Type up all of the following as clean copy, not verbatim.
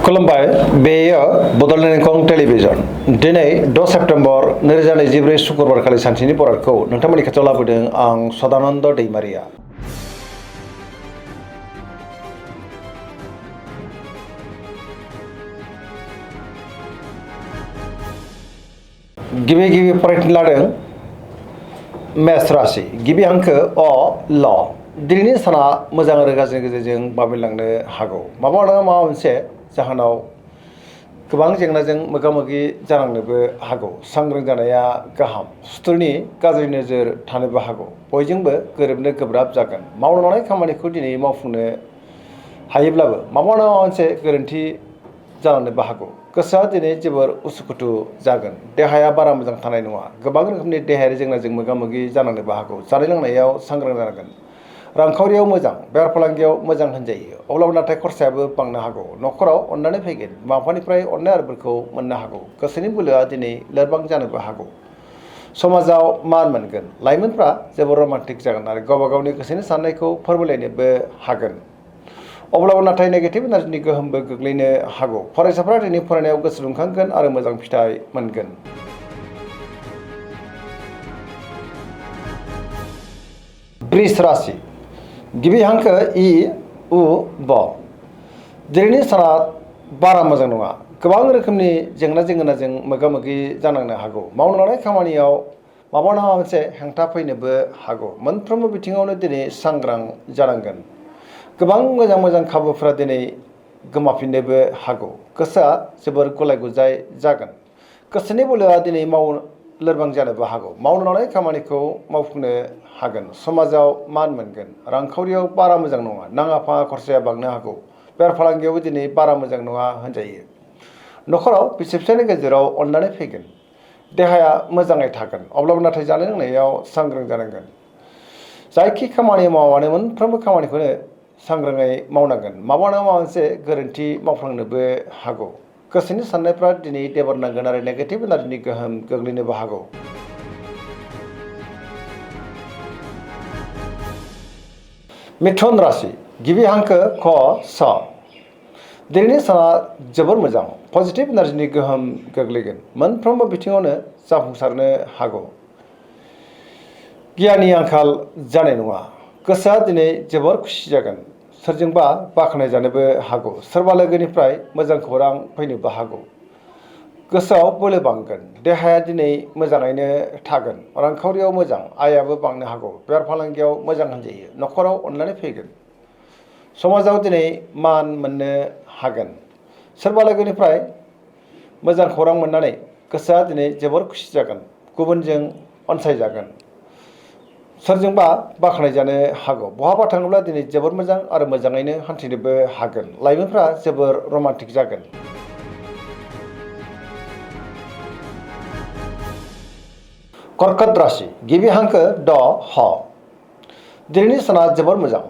खुलुमबाय बेयो बड'लेण्ड इंखं टेलिभिजन दिनै 2 सेप्तेम्बर 2024 शुक्रबार खालि सानसेनि बरादखौ नोंथांमोननि खाथियाव लाबोदों आं सदानन्द दैमारिया। गिबि फरायथिं लादों मेष राशि गिबि हांखो अ ल दिनैनि साना मोजां आरो गाज्रिनि गेजेरजों बाबेनलांनो हागौ। माबा नङा माबा मोनसे जाहोनाव गोबां जेंनाजों मोगा मोगि जानांनोबो हागौ। सांग्रां जानाया गाहाम। सुथुरनि गाज्रि नोजोर थानोबो हागौ। बयजोंबो गोरोबनो गोब्राब जागोन। मावनो लानाय खामानिखौ दिनै मावफुंनो हायोब्लाबो माबा नङा माबा मोनसे गोरोन्थि जालांनोबो हागौ। गोसोआ दिनै जोबोर उसुखुथु जागोन। देहाया बारा मोजां थानाय नङा। गोबां रोखोमनि देहायारि जेंनाजों मोगा मोगि जानांनोबो हागौ। जानाय लोंनायाव सांग्रां जानांगोन। रांखावरियाव मोजां, बेफार फालांगियाव मोजां होनजायो। अब्लाबो नाथाय खरसायाबो बांनो हागौ। न'खराव अननानै फैगोन। बिमा बिफानिफ्राय अननाय आरो बोरखौ मोननो हागौ। गोसोनि बोलोआ दिनै लोरबां जानोबो हागौ। समाजाव मान मोनगोन। लाइमोनफ्रा जोबोर रमान्टिक जागोन आरो गावबा गावनि गोसोनि साननायखौ फोरमायलायनोबो हागोन। अब्लाबो नाथाय नेगेटिभ एनार्जिनि गोहोमबो गोग्लैनो हागौ। फरायसाफ्रा दिनै फरायनायाव गोसो दुंखांगोन आरो मोजां फिथाइ मोनगोन। वृष राशि गिबि हांखो इ उ ब दिनैनि साना बारा मोजां नङा। गोबां रोखोमनि जेंना जेंगोनाजों मोगा मोगि जानांनो हागौ। मावनो लानाय खामानियाव माबा नङा मोनसे हेंथा फैनोबो हागौ। मोनफ्रोमबो बिथिङावनो दिनै सांग्रां जानांगोन। गोबां मोजां खाबुफोरा दिनै गोमाफिननोबो हागौ। गोसोआ जोबोर गलाय गुजाय जागोन। गोसोनि बोलोआ दिनै लोरबां जानोबो हागौ। मावनो लानाय खामानिखौ मावफुंनो हागोन। समाजाव मान मोनगोन। रांखावरियाव बारा मोजां नङा। नाङा फाङा खरसाया बांनो हागौ। बेफार फालांगियावबो दिनै बारा मोजां नङा होनजायो। न'खराव बिसि फिसायनि गेजेराव अननानै फैगोन। देहाया मोजाङै थागोन। अब्लाबो नाथाय जानाय लोंनायाव सांग्रां जानांगोन। जायखि खामानि मावा मानो मोनफ्रोमबो खामानिखौनो सांग्राङै मावनांगोन। माबा नङा माबा मोनसे गोरोन्थि मावफ्लांनोबो हागौ। गोसोनि साननायफ्रा दिनै देबर नांगोन आरो नेगेटिभ एनार्जिनि गोहोम गोग्लैनोबो हागौ। मिथुन राशि गिबि हांखो ख स दिनैनि साना जोबोर मोजां। पजिटिभ एनार्जिनि गोहोम गोग्लैगोन। मोनफ्रोमबो बिथिङावनो जाफुंसारनो हागौ। गियाननि आंखाल जानाय नङा। गोसोआ दिनै जोबोर खुसि जागोन। सोरजोंबा बाख्नाय जानोबो हागौ। सोरबा लोगोनिफ्राय मोजां खौरां फैनोबो हागौ। गोसोआव बोलो बांगोन। देहाया दिनै मोजाङैनो थागोन। रांखावरियाव मोजां, आयाबो बांनो हागौ। बेफार फालांगियाव मोजां होनजायो। न'खराव अननानै फैगोन। समाजाव दिनै मान मोननो हागोन। सोरबा लोगोनिफ्राय मोजां खौरां मोननानै गोसोआ दिनै जोबोर खुसि जागोन। गुबुनजों अनसायजागोन। सोरजोंबा बाख्नायजानो हागौ। बहाबा थाङोब्ला दिनै जोबोर मोजां आरो मोजाङैनो हान्थिनोबो हागोन। लाइमोनफ्रा जोबोर रमान्टिक जागोन। कर्कट राशि गिबि हांखो ड ह दिनैनि साना जोबोर मोजां।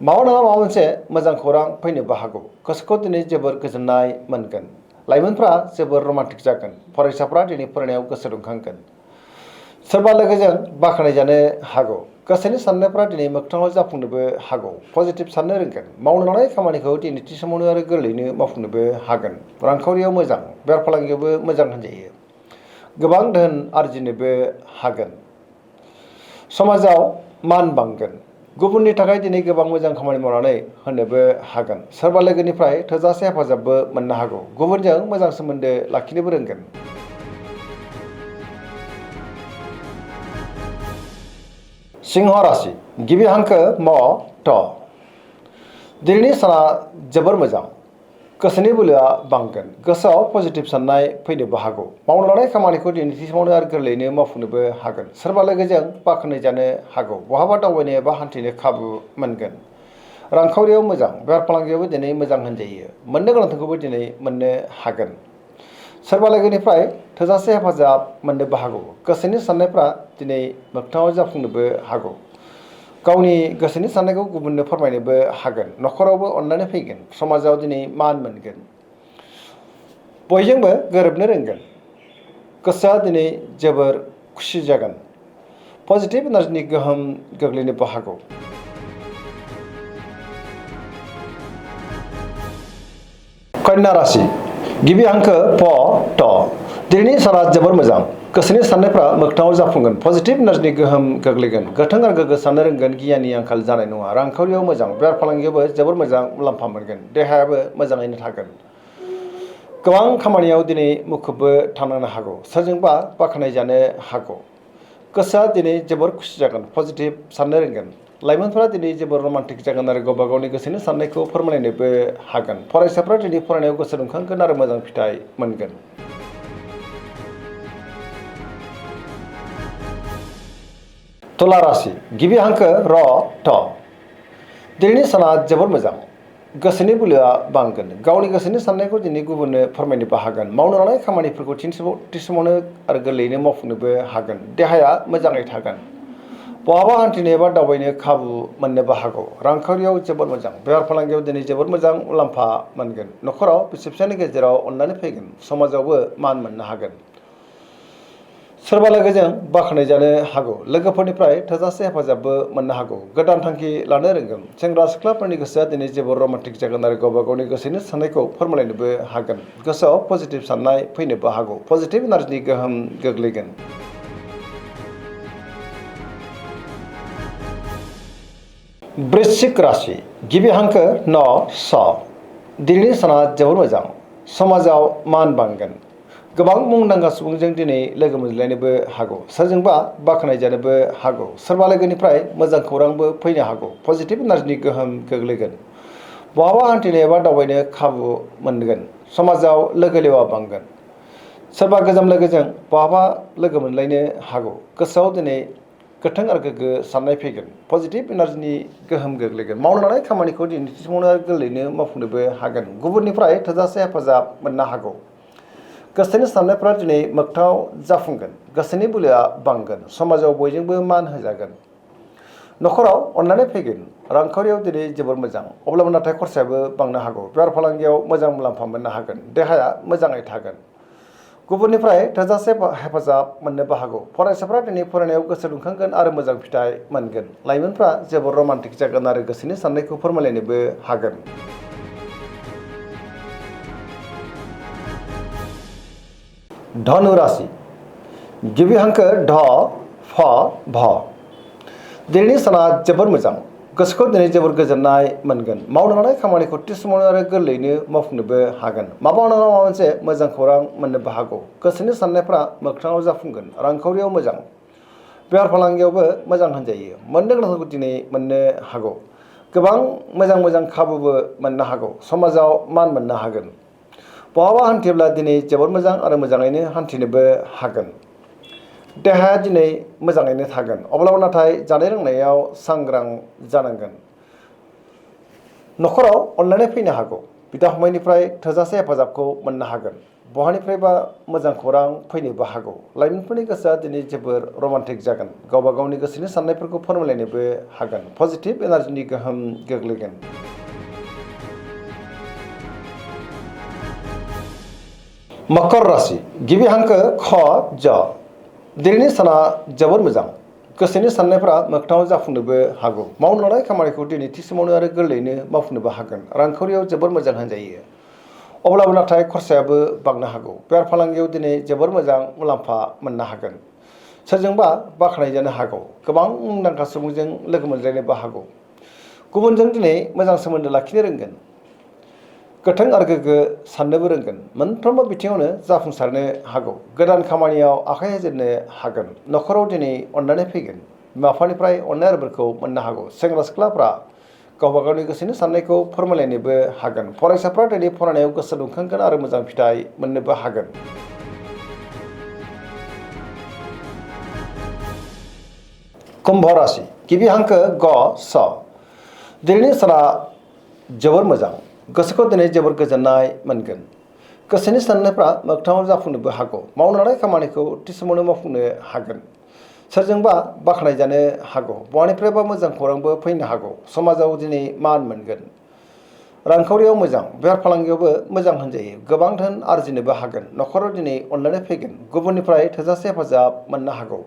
माबा नङा माबा मोनसे मोजां खौरां फैनोबो हागौ। गोसोखौ दिनै जोबोर गोजोननाय मोनगोन। लाइमोनफ्रा जोबोर रमान्टिक जागोन। फरायसाफ्रा दिनै फरायनायाव गोसो दुंखांगोन। सोरबा लोगोजों बाख्नायजानो हागौ। गोसोनि साननायफ्रा दिनै मोगथाङाव जाफुंनोबो हागौ। पजिटिभ साननो रोंगोन। मावनो लानाय खामानिखौ दिनै थि समावनो आरो गोरलैयैनो मावफुंनोबो हागोन। रांखावरियाव मोजां, बेफार फालांगियावबो मोजां होनजायो। गोबां धोन आरजिनोबो हागोन। समाजाव मान बांगोन। गुबुननि थाखाय दिनै गोबां मोजां खामानि मावनानै होनोबो हागोन। सोरबा लोगोनिफ्राय थोजासे हेफाजाबबो मोननो हागौ। गुबुनजों मोजां सोमोन्दो लाखिनोबो रोंगोन। सिंह राशि गिबि हांखो म थ दिनैनि साना जोबोर मोजां। गोसोनि बोलोआ बांगोन। गोसोआव पजिटिभ साननाय फैनोबो हागौ। मावनो लानाय खामानिखौ दिनै थि समावनो आरो गोरलैयैनो मावफुंनोबो हागोन। सोरबा लोगोजों बाख्नायजानो हागौ। बहाबा दावबायनो एबा हान्थिनो खाबु मोनगोन। रांखावरियाव मोजां, बेफार फालांगियावबो दिनै मोजां होनजायो। मोननो गोनांखौबो दिनै मोननो हागोन। सोरबा लोगोनिफ्राय थोजासे हेफाजाब मोननोबो हागौ। गोसोनि साननायफ्रा दिनै मोगथाङाव जाफुंनोबो हागौ। गावनि गोसोनि साननायखौ गुबुननो फोरमायनोबो हागोन। न'खरावबो अननानै फैगोन। समाजाव दिनै मान मोनगोन। बयजोंबो गोरोबनो रोंगोन। गोसोआ दिनै जोबोर खुसि जागोन। पजिटिभ एनार्जिनि गोहोम गोग्लैनोबो हागौ। कन्या राशि गिबि हांखो प ट दिनैनि साना जोबोर मोजां गोसोनि साननायफ्रा मोगथाङाव जाफुंगोन पजिटिभ एनार्जिनि गोहोम गोग्लैगोन गोथों आरो गोग्गो साननो रोंगोन गियाननि आंखाल जानाय नङा रांखावरियाव मोजां बेफार फालांगियावबो जोबोर मोजां मुलाम्फा मोनगोन देहायाबो मोजाङैनो थागोन गोबां खामानियाव दिनै मुखुबबो थानांनो हागौ सोरजोंबा बाख्नाय जानो हागौ गोसोआ दिनै जोबोर खुसि जागोन पजिटिभ साननो रोंगोन लाइमोनफोरा दिनै जोबोर रमान्टिक जागोन आरो गावबा गावनि गोसोनि साननायखौ फोरमायनोबो हागोन फरायसाफ्रा दिनै फरायनायाव गोसो दुंखांगोन आरो मोजां फिथाइ मोनगोन तुला राशि गिबि हांखो र ट दिनैनि साना जोबोर मोजां गोसोनि बोलोआ बांगोन गावनि गोसोनि साननायखौ दिनै गुबुननो फोरमायनोबो हागोन मावनो लानाय खामानिफोरखौ थि समावनो आरो गोरलैयैनो मावफुंनोबो हागोन देहाया मोजाङै थागोन बहाबा हान्थिनो एबा दावबायनो खाबु मोननोबो हागौ रांखावरियाव जोबोर मोजां बेफार फालांगियाव दिनै जोबोर मोजां मुलाम्फा मोनगोन न'खराव बिसि फिसायनि गेजेराव अननानै फैगोन समाजावबो मान मोननो हागोन सोरबा लोगोजों बाख्नाय जानो हागौ लोगोफोरनिफ्राय थोजासे हेफाजाबबो मोननो हागौ गोदान थांखि लानो रोंगोन सेंग्रा सिख्लाफोरनि गोसोआ दिनै जोबोर रमान्टिक जागोन आरो गावबा गावनि गोसोनि साननायखौ फोरमायलायनोबो हागोन गोसोआव पजिटिभ साननाय फैनोबो हागौ पजिटिभ एनार्जिनि गोहोम गोग्लैगोन वृश्चिक राशि गिबि हांखो न स दिनैनि साना जोबोर मोजां समाजाव मान बांगोन गोबां मुंदांखा सुबुंजों दिनै लोगो मोनज्लायनोबो हागौ सोरजोंबा बाख्नाय जानोबो हागौ सोरबा लोगोनिफ्राय मोजां खौरांबो फैनो हागौ पजिटिभ एनार्जिनि गोहोम गोग्लैगोन बहाबा हान्थिनो एबा दावबायनो खाबु मोनगोन समाजाव लोगो लेवा बांगोन सोरबा गोजाम लोगोजों बहाबा लोगो मोनलायनो हागौ गोसोआव दिनै गोथों आरो गोग्गो साननाय फैगोन पजिटिभ एनार्जिनि गोहोम गोग्लैगोन मावनो लानाय खामानिखौ दिन्थि समावनो गोरलैयैनो मावफुंनोबो हागोन गुबुननिफ्राय थोजासे हेफाजाब मोननो हागौ गोसोनि साननायफ्रा दिनै मोगथाङाव जाफुंगोन गोसोनि बोलोआ बांगोन समाजाव बयजोंबो मान होजागोन न'खराव अननानै फैगोन रांखावरियाव दिनै जोबोर मोजां अब्लाबो नाथाय खरसायाबो बांनो हागौ बेफार फालांगियाव मोजां मुलाम्फा मोननो हागोन देहाया मोजाङै थागोन गुबुननिफ्राय थोजासे हेफाजाब मोननोबो हागौ फरायसाफ्रा दिनै फरायनायाव गोसो दुंखांगोन आरो मोजां फिथाइ मोनगोन लाइमोनफ्रा जोबोर रमान्टिक जागोन आरो गोसोनि साननायखौ फोरमायलायनोबो हागोन धनु राशि गिबि हांखो ढ फ भ दिनैनि साना जोबोर मोजां गोसोखौ दिनै जोबोर गोजोननाय मोनगोन मावनो लानाय खामानिखौ थि समावनो आरो गोरलैयैनो मावफुंनोबो हागोन माबा नङा माबा मोनसे मोजां खौरां मोननोबो हागौ गोसोनि साननायफ्रा मोगथाङाव जाफुंगोन रांखावरियाव मोजां बेफार फालांगियावबो मोजां होनजायो मोननो गोनांखौ दिनै मोननो हागौ गोबां मोजां खाबुबो मोननो हागौ समाजाव मान मोननो हागोन बहाबा हान्थियोब्ला दिनै जोबोर मोजां आरो मोजाङैनो हान्थिनोबो हागोन देहाया दिनै मोजाङैनो थागोन अब्लाबो नाथाय जानाय लोंनायाव सांग्रां जानांगोन न'खराव अनलायनाय फैनो हागौ बिदा फंबायनिफ्राय थोजासे हेफाजाबखौ मोननो हागोन बहानिफ्रायबा मोजां खौरां फैनोबो हागौ लाइमोनफोरनि गोसोआ दिनै जोबोर रमान्टिक जागोन गावबा गावनि गोसोनि साननायफोरखौ फोरमायलायनोबो हागोन पजिटिभ एनार्जिनि गोहोम गोग्लैगोन मकर राशि गिबि हांखो ख ज दिनैनि साना जोबोर मोजां गोसोनि साननायफ्रा मोगथाङाव जाफुंनोबो हागौ मावनो लानाय खामानिखौ दिनै थि समावनो आरो गोरलैयैनो मावफुंनोबो हागोन रांखावरियाव जोबोर मोजां होनजायो अब्लाबो नाथाय खरसायाबो बांनो हागौ बेफार फालांगियाव दिनै जोबोर मोजां मुलाम्फा मोननो हागोन सोरजोंबा बाख्नाय जानो हागौ गोबां मुंदांखा सुबुंजों लोगो मोनज्लायनोबो हागौ गुबुनजों दिनै मोजां सोमोन्दो लाखिनो रोंगोन गोथों आरो गोग्गो साननोबो रोंगोन मोनफ्रोमबो बिथिङावनो जाफुंसारनो हागौ गोदान खामानियाव आखाइ होजेननो हागोन न'खराव दिनै अननानै फैगोन बिमा बिफानिफ्राय अननाय आरो बोरखौ मोननो हागौ सेंग्रा सिख्लाफ्रा गावबा गावनि गोसोनि साननायखौ फोरमायलायनोबो हागोन फरायसाफ्रा दिनै फरायनायाव गोसो दुंखांगोन आरो मोजां फिथाइ मोननोबो हागोन कुम्भ राशि गिबि हांखो ग स दिनैनि साना जोबोर मोजां गोसोखौ दिनै जोबोर गोजोननाय मोनगोन गोसोनि साननायफ्रा मोगथाङाव जाफुंनोबो हागौ मावनो लानाय खामानिखौ थि समावनो मावफुंनो हागोन सोरजोंबा बाख्नाय जानो हागौ बहानिफ्रायबा मोजां खौरांबो फैनो हागौ समाजाव दिनै मान मोनगोन रांखावरियाव मोजां बेफार फालांगियावबो मोजां होनजायो गोबां धोन आरजिनोबो हागोन न'खराव दिनै अनलायनाय फैगोन गुबुननिफ्राय थोजासे हेफाजाब मोननो हागौ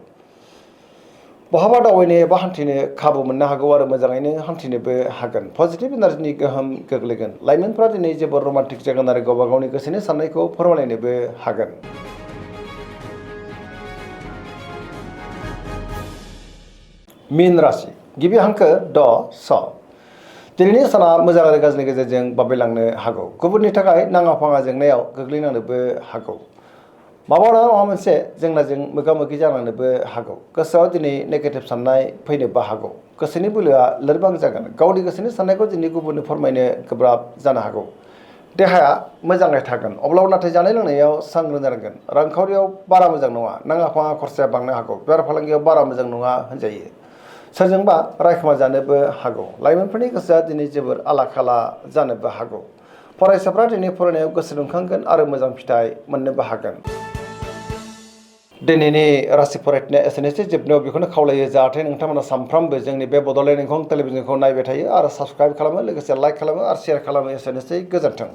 बहाबा दावबायनो एबा हान्थिनो खाबु मोननो हागौ आरो मोजाङैनो हान्थिनोबो हागोन। पजिटिभ एनार्जिनि गोहोम गोग्लैगोन। लाइमोनफ्रा दिनै जोबोर रमान्टिक जागोन आरो गावबा गावनि गोसोनि साननायखौ फोरमायलायनोबो हागोन। मीन राशि गिबि हांखो ड स। दिनैनि साना मोजां आरो गाज्रिनि गेजेरजों बाबेलांनो हागौ। गुबुननि थाखाय नाङा फाङा जेंनायाव गोग्लैनांनोबो हागौ। माबा नङा माबा मोनसे जेंनाजों मोगा मोगि जानांनोबो हागौ। गोसोआव दिनै नेगेटिभ साननाय फैनोबो हागौ। गोसोनि बोलोआ लोरबां जागोन। गावनि गोसोनि साननायखौ दिनै गुबुननो फोरमायनो गोब्राब जानो हागौ। देहाया मोजाङै थागोन, अब्लाबो नाथाय जानाय लोंनायाव सांग्रां जानांगोन। रांखावरियाव बारा मोजां नङा, नाङा फाङा खरसाया बांनो हागौ। बेफार फालांगियाव बारा मोजां नङा होनजायो। सोरजोंबा रायखोमा जानोबो हागौ। लाइमोनफोरनि गोसोआ दिनै जोबोर आला खाला जानोबो हागौ। फरायसाफ्रा दिनै फरायनायाव गोसो दुंखांगोन आरो मोजां फिथाइ मोननोबो हागोन। दिनैनि राशि फरायथिनाया एसेनोसै। जोबनायाव बेखौनो खावलायो जाहाथे नोंथांमोना सानफ्रामबो जोंनि बे बड'लेण्ड इंखं टेलिभिजनखौ नायबाय थायो आरो साबस्क्राइब खालामो, लोगोसे लाइक खालामो आरो शेयार खालामो। एसेनोसै, गोजोन्थों।